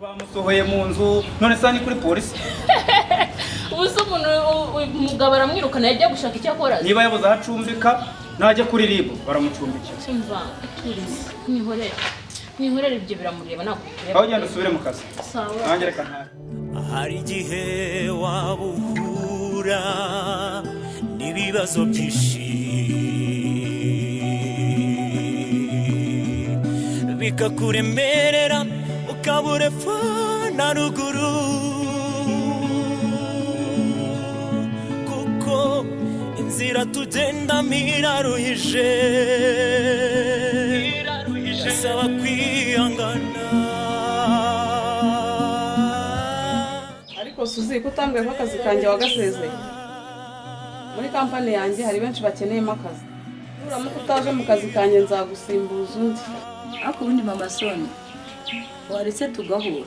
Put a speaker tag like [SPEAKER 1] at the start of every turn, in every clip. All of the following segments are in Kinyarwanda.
[SPEAKER 1] Bamusohoye mu nzu, none se ni kuri polisi?
[SPEAKER 2] Ubu se umuntu umugabo aramwirukana, yajya gushaka icyo akora?
[SPEAKER 1] Niba yabuze aho acumbika, najya kuri RIB baramucumbikira.
[SPEAKER 2] Umva, iturize, mwihorere, mwihorere, ibyo biramureba, ntabwo bikureba.
[SPEAKER 1] Aho ugenda usubire mu kazi.
[SPEAKER 2] Sawa.
[SPEAKER 1] Nanjye reka ntahe.
[SPEAKER 3] Hari igihe waba uhura n'ibibazo byinshi bikakuremerera, ukabura epfo na ruguru, kuko inzira tugendamo iraruhije, bisaba kwihangana.
[SPEAKER 4] Ariko Suzi, ko utambwiye ko akazi kanjye wagasezeye? Muri kampani yanjye hari benshi bakeneyemo akazi. Nuramuka utaje mu kazi kanjye, nzagusimbuza undi.
[SPEAKER 5] Ariko ubundi mama Soni, waretse tugahura?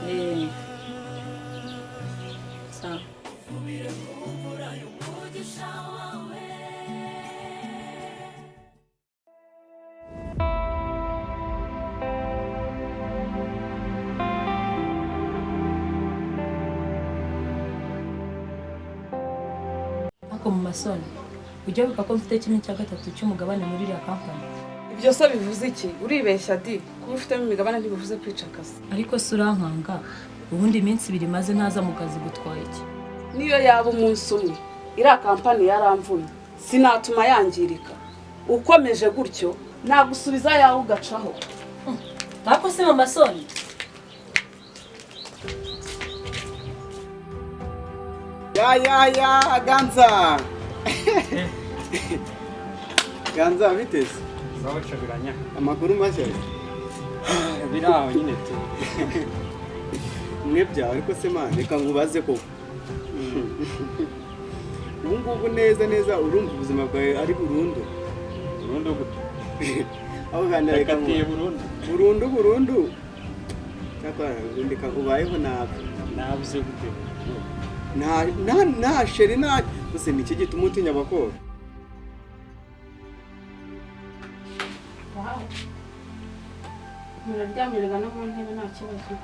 [SPEAKER 5] Eh. Sawa. Ariko mama Soni, ujya wibuka ko mfite 1/3 cy'umugabane muri iriya kampani?
[SPEAKER 4] Ibyo se bivuze iki? Uribeshya di. Kuba ufitemo imigabane ntibivuze kwica akazi.
[SPEAKER 5] Ariko se urankanga? Ubundi iminsi 2 maze ntaza mu kazi gutwaye iki?
[SPEAKER 4] Niyo yaba umunsi umwe, iriya kampani yaramvunye, sinatuma yangirika. Ukomeje gutyo nagusubiza yawe ugacaho.
[SPEAKER 5] Ariko se mama Soni.
[SPEAKER 6] Ya ya ya, Ganza! Ganza, biteze?
[SPEAKER 1] Sawa cabiranya.
[SPEAKER 6] Amakuru mashya?
[SPEAKER 1] Biri aho nyine tu.
[SPEAKER 6] Mwe byawe. Ariko se man, reka nkubaze koko. Ubu ngubu neza neza urumva ubuzima bwawe ari burundu?
[SPEAKER 1] Burundu gute?
[SPEAKER 6] Aho Ganza, reka
[SPEAKER 1] Yakatiye
[SPEAKER 6] nkubaze.
[SPEAKER 1] Burundu.
[SPEAKER 6] Burundu burundu. Cyakora ubundi ubayeho nabi.
[SPEAKER 1] Nabuze gute?
[SPEAKER 6] Nta chérie, nta gusa. Ni iki gituma utinya abakobwa?
[SPEAKER 4] Wow, muraryamiraga no mu ntebe, nta kibazo?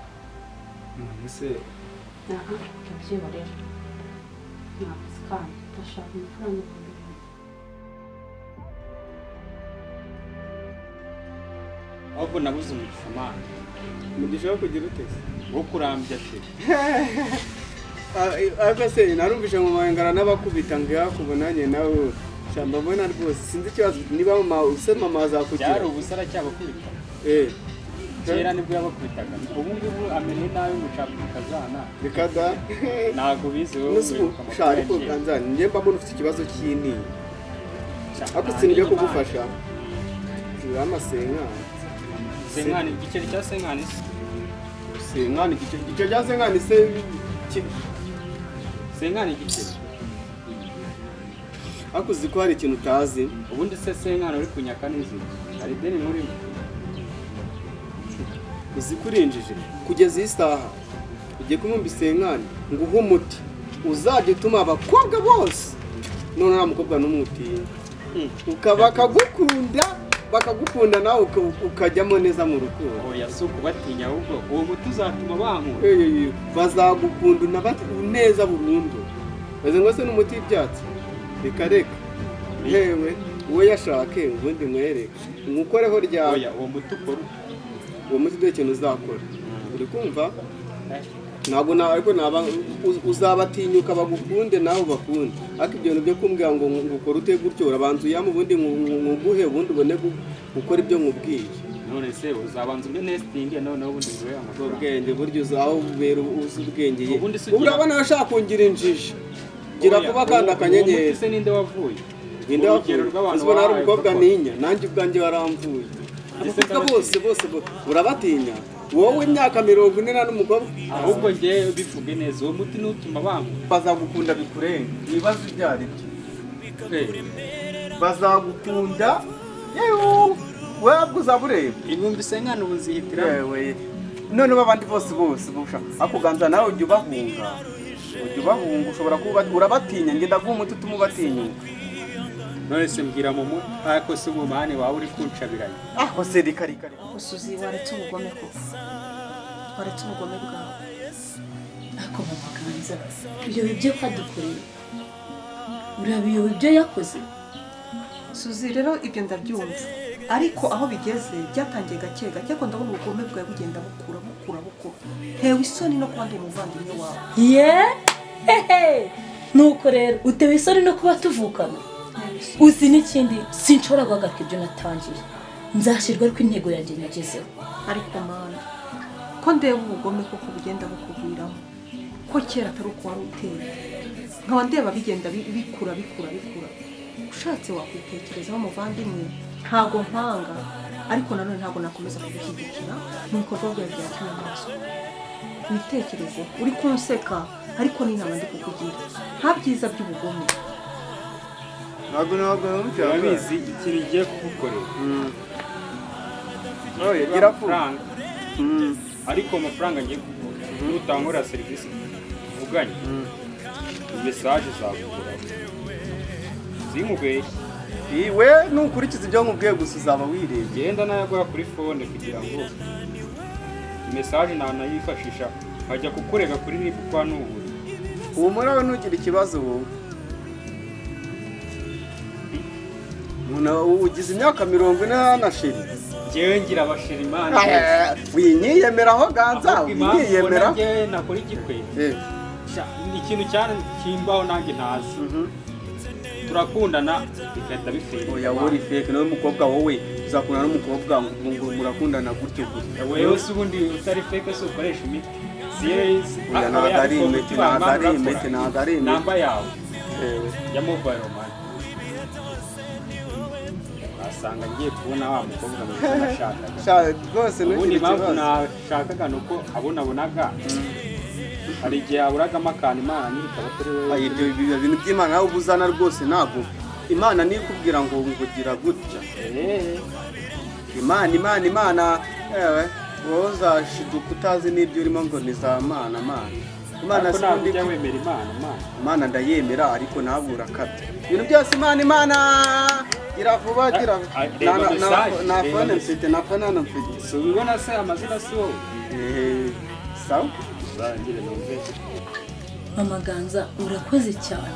[SPEAKER 1] None se?
[SPEAKER 4] Aha, ndabyihorera, ni akazi kanyu. Ndashaka amafaranga 2000.
[SPEAKER 1] Ahubwo nabuze umugisha, man.
[SPEAKER 6] Umugisha wo kugira utese?
[SPEAKER 1] Wo kurambya chérie.
[SPEAKER 6] Ariko se narumvise ngo mangara n'abakubita ngo yakubonanye nawe shamba mbona rwose sinzi ikibazo, niba mama use mama azakugira.
[SPEAKER 1] Byari ubusa, aracyabakubita.
[SPEAKER 6] Eh.
[SPEAKER 1] Kera nibwo yabakubitaga, ubu ngubu amereye nabi mucapukazana.
[SPEAKER 6] Reka da.
[SPEAKER 1] Ntabwo bizi wowe.
[SPEAKER 6] Umunsi
[SPEAKER 1] wiruka amakuru
[SPEAKER 6] sha, ariko
[SPEAKER 1] ya kera.
[SPEAKER 6] Ganza, njye mba mbona ufite ikibazo cy'intinya.
[SPEAKER 1] Sha,
[SPEAKER 6] Ariko
[SPEAKER 1] nta
[SPEAKER 6] sinjya
[SPEAKER 1] ntinya.
[SPEAKER 6] kugufasha amasenkani.
[SPEAKER 1] Senkani, igiceri cya senkani se?
[SPEAKER 6] Senkani, igiceri cya senkani se
[SPEAKER 1] Senkani igiceri.
[SPEAKER 6] Ariko uzi ko hari ikintu utazi?
[SPEAKER 1] Ubundi se senkani uri kunyaka n'izindi, hari ideni murimo?
[SPEAKER 6] Uzi ko urinjije kugeza iyi saha ugiye kumwumva isenkani, nguhe umuti uzajya utuma abakobwa bose, none nta mukobwa n'umwe utinya, bakagukunda, bakagukunda nawe ukajyamo neza mu rukundo.
[SPEAKER 1] Oya, si ukubatinya, ahubwo uwo muti uzatuma bankura?
[SPEAKER 6] Eee, bazagukunda unabati neza burundu. Baze ngo se n'umuti w'ibyatsi? Reka reka, yewe uwo yashake ubundi mwereke nkukoreho ryawe.
[SPEAKER 1] Oya, uwo muti ukora ute?
[SPEAKER 6] Uwo muti dore ikintu uzakora, uri kumva? Ntabwo na ariko naba uzabatinyuka bagukunde nawe ubakunde. Ariko ibyo bintu byo kumbwira ngo ukore ute gutyo, urabanza uyame ubundi nkuguhe, ubundi ubone gukora ibyo nkubwiye.
[SPEAKER 1] None se uzabanza umbe nestingi, noneho ubundi nguhe amafaranga?
[SPEAKER 6] Ubwenge burya uzaho ubera uzi ubwenge ye.
[SPEAKER 1] Ubundi se
[SPEAKER 6] Ubu urabona ashaka kungira injiji. Gira
[SPEAKER 1] Oya,
[SPEAKER 6] vuba kandi
[SPEAKER 1] uwo
[SPEAKER 6] akanyenyeri.
[SPEAKER 1] muti se ninde wavuye?
[SPEAKER 6] Ninde
[SPEAKER 1] Urugero
[SPEAKER 6] wavuye?
[SPEAKER 1] rw'abantu
[SPEAKER 6] Uzi ubona hari
[SPEAKER 1] wahaye
[SPEAKER 6] umukobwa
[SPEAKER 1] papa.
[SPEAKER 6] ntinya, nanjye ubwanjye waramvuye.
[SPEAKER 1] Ndetse
[SPEAKER 6] Abakobwa bose bose urabatinya wowe, imyaka 40 nta n'umukobwa.
[SPEAKER 1] Ahubwo njyewe bivuge neza, uwo muti nutuma bankura?
[SPEAKER 6] Bazagukunda bikurenga ibibazo ibyo ari byo.
[SPEAKER 1] Eh,
[SPEAKER 6] Bazagukunda yewe, wabwo uzaba ureba.
[SPEAKER 1] Ibihumbi senkani ubu nzihitiramo.
[SPEAKER 6] Yewe, noneho abandi bose bose busha akuganza nawe ujya ubahunga, ujya ubahunga, ushobora kuba urabatinya. Njye ndaguha umuti utuma ubatinyuka.
[SPEAKER 1] None se mbwira mu mutwe, ariko se ubu man waba uri kuncabiranya?
[SPEAKER 6] Aho se, reka, reka, reka.
[SPEAKER 7] Suzi, waretse ubugome koko, waretse ubugome bwawe.
[SPEAKER 5] Ariko mama Ganza, ibyo ibyo kwadukoreye, urabiyoba ibyo yakoze.
[SPEAKER 7] Suzi, rero ibyo ndabyumva, ariko aho bigeze byatangiye gake gake, ariko ndabona ubugome bwawe bugenda bukura, bukura, bukura. Ntewe isoni no kuba ndi umuvandimwe wawe.
[SPEAKER 5] Ye hehe, nuko rero utewe isoni no kuba tuvukana. Uzi n'ikindi? Sinshobora guhagarika ibyo natangiye. Nzashyirwa, ariko intego yanjye nyagezeho.
[SPEAKER 7] Ariko mana, ko ndeba ubugome koko bugenda bukugwiramo, ko kera atari uko wari uteye, nkaba ndeba bigenda bikura, bikura, bikura, ushatse wakwitekerezaho muvandimwe. Ntabwo mpanga, ariko nanone ntabwo nakomeza kugushyigikira mu bikorwa byawe bya kinyamaswa. Witekereze, uri kunseka, ariko n'inama ndi kukugira, nta byiza by'ubugome.
[SPEAKER 6] Ntabwo
[SPEAKER 1] Urabizi ikintu igiye kugukorera?
[SPEAKER 6] Oye, gira vuba.
[SPEAKER 1] Amafaranga, ariko amafaranga ngiye kuguha, nutangura serivisi tuvuganye, message izakugeraho, sinkubeshye.
[SPEAKER 6] We nukurikiza ibyo nkubwiye gusa, uzaba wirebye.
[SPEAKER 1] Genda nayaguha kuri phone kugira ngo message nanayifashisha nkajya kukurega kuri RIB kwa nuburi.
[SPEAKER 6] Humura we, ntugire ikibazo. Wowe umuntu ugize imyaka 40 na chérie.
[SPEAKER 1] Njyewe ngira abachérie, imana.
[SPEAKER 6] Winyiyemeraho Ganza.
[SPEAKER 1] Ahubwo impamvu ubona
[SPEAKER 6] Winyiyemera.
[SPEAKER 1] njyewe nakora igikwe, sha, ikintu cyane kimbaho nanjye ntazi, turakundana bigahita bifera.
[SPEAKER 6] Oya, wowe uri fake nawe mukobwa. Wowe uzakundana n'umukobwa ngo murakundana gutyo gutyo?
[SPEAKER 1] Wewe se ubundi utari fake se ukoresha imiti?
[SPEAKER 6] Oya, ntabwo ari imiti, ntabwo ari imiti, ntabwo ari imiti.
[SPEAKER 1] Namba yawe ya mobile money, wasanga ngiye kubona wa mukobwa mwiza nashakaga.
[SPEAKER 6] Sha, rwose
[SPEAKER 1] Ubundi
[SPEAKER 6] ntugire
[SPEAKER 1] impamvu
[SPEAKER 6] ikibazo.
[SPEAKER 1] nashakaga ni uko abo nabonaga hari igihe haburagamo akantu, Imana nyine ikaba atari wowe.
[SPEAKER 6] Ay, ibyo bintu by'Imana nawe uba uzana rwose, ntabwo Imana niyo ikubwira ngo gira gutya. Imana, Imana, Imana, ewe wowe uzashiduka utazi n'ibyo urimo ngo ni za mana mana Imana.
[SPEAKER 1] Ariko
[SPEAKER 6] Si
[SPEAKER 1] ntabwo
[SPEAKER 6] ubundi
[SPEAKER 1] ujya wemera Imana Imana?
[SPEAKER 6] Imana ndayemera, ariko ntabwo urakabya ibintu byose Imana Imana. Gira vuba, gira vuba.
[SPEAKER 1] Ah, reba message,
[SPEAKER 6] Na
[SPEAKER 1] reba
[SPEAKER 6] phone
[SPEAKER 1] message.
[SPEAKER 6] mfite, na phone hano mfite.
[SPEAKER 1] Si ubibona se, amazina si wowe?
[SPEAKER 6] Eh, sawa.
[SPEAKER 1] Uzarangire numve.
[SPEAKER 5] Mama Ganza, urakoze cyane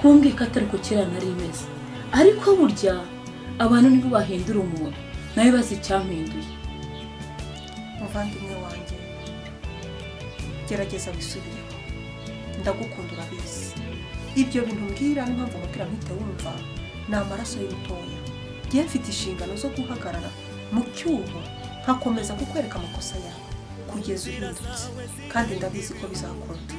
[SPEAKER 5] kumbwira ko atari uko kera nari imeze, ariko burya abantu nibo bahindura umuntu. Nawe bazi icyampinduye.
[SPEAKER 7] Muvandimwe wanjye, gerageza wisubireho. Ndagukunda, urabizi. Ibyo bintu mbwira n'impamvu umupira mpite wumva ni amaraso y'ubutoya. Ngiye mfite inshingano zo guhagarara mu cyuho, nkakomeza kukwereka amakosa yawe kugeza uhindutse, kandi ndabizi ko bizakunda.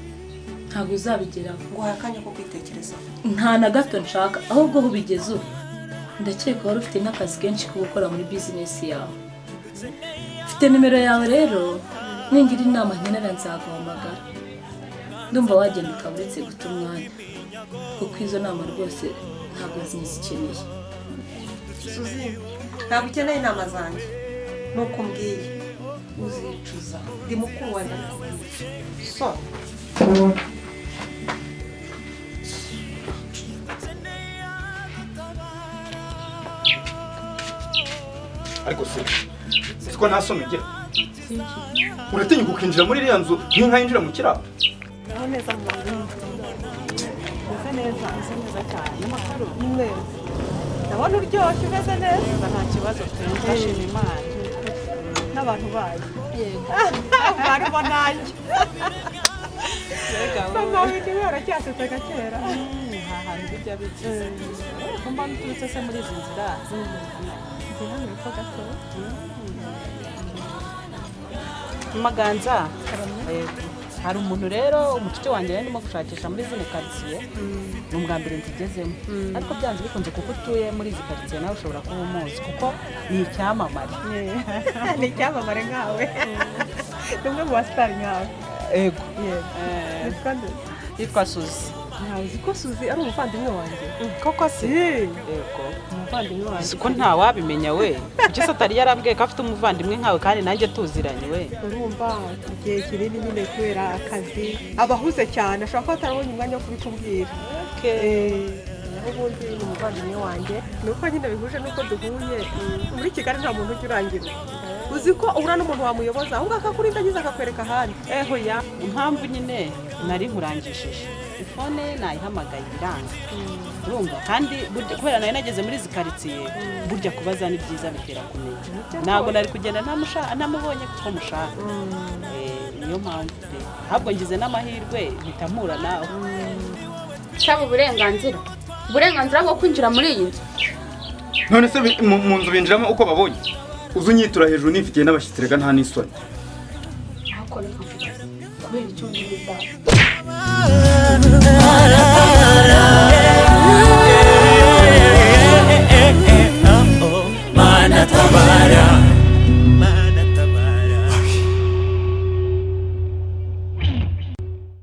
[SPEAKER 5] Ntabwo uzabigeraho.
[SPEAKER 7] Nguhaye akanya ko kwitekerezaho.
[SPEAKER 5] Nta na gato nshaka. Ahubwo aho ubigeze ubu, ndakeka wari ufite n'akazi kenshi ko gukora muri business yawe. Mfite nimero yawe rero, ningira inama nkenera nzaguhamagara. Ndumva wagenda ukaba uretse guta umwanya, kuko izo nama rwose ntabwo nzikeneye.
[SPEAKER 7] Suzi, ntabwo ukeneye inama zanjye, nuko umbwiye uzicuza. Ndi mukuru wanjye, ndabikubwiye so.
[SPEAKER 8] Ariko se siko nta soni ugira? Uratinyuka ukinjira muri iriya nzu nk'inka yinjira mu kiraro?
[SPEAKER 4] Naho neza mu meze neza, meze neza cyane. N'amakuru ni meza, ndabona uryoshye, umeze neza, nta kibazo, ndashima Imana n'abantu bayo. Barimo nanjye. Mama windi aracyasetsa kera.
[SPEAKER 9] Nta hantu bijya bijya ko mbona uturutse se muri izi nzira?
[SPEAKER 4] Ndi hano hepfo gato.
[SPEAKER 9] Maganza, hari umuntu rero, umucuti wanjye rero ndimo gushakisha muri zino karitsiye. Ni ubwa mbere nzigezemo, ariko byanze bikunze kuko utuye muri izi karitsiye nawe ushobora kuba umuzi, kuko ni icyamamare.
[SPEAKER 4] Ni icyamamare nkawe, ni umwe mu basitari nkawe.
[SPEAKER 9] Ego.
[SPEAKER 4] Yego. Witwa nde?
[SPEAKER 9] Yitwa Suzi.
[SPEAKER 4] Ntawe uzi ko Suzi ari umuvandimwe wanjye?
[SPEAKER 9] Koko se? Yego.
[SPEAKER 4] Umuvandimwe wanjye.
[SPEAKER 9] Ko ntawabimenya we? Kuki se atari yarambwiye ko afite umuvandimwe nkawe kandi nanjye tuziranye we?
[SPEAKER 4] Urumva igihe kinini nyine kubera akazi aba ahuze cyane, ashobora kuba atarabonye umwanya wo kubikubwira.
[SPEAKER 7] Ubundi ni umuvandimwe wanjye, ni uko nyine bihuje n'uko duhuye. Muri Kigali nta muntu ujya urangira. Uzi ko uhura n'umuntu wamuyoboza, ahubwo akakurindagiza akakwereka ahandi.
[SPEAKER 9] Eho ya impamvu nyine nari nkurangishije, ifone nayihamagaye iranga, urumva? Kandi kubera nari nageze muri izi karitsiye, burya kubaza ni byiza, bitera kumenya. Ntabwo nari kugenda ntamubonye kuko mushaka. Niyo mpamvu pe, ahubwo ngize n'amahirwe mpita mpura nawe.
[SPEAKER 10] Nsaba uburenganzira bwo kwinjira muri iyi nzu.
[SPEAKER 8] None se mu nzu binjiramo uko babonye? Uzi unyitura hejuru nifitiye n'abashyitsi, reka nta n'isoni.
[SPEAKER 10] Ariko reka nkubaze, kubera icyo ndi data.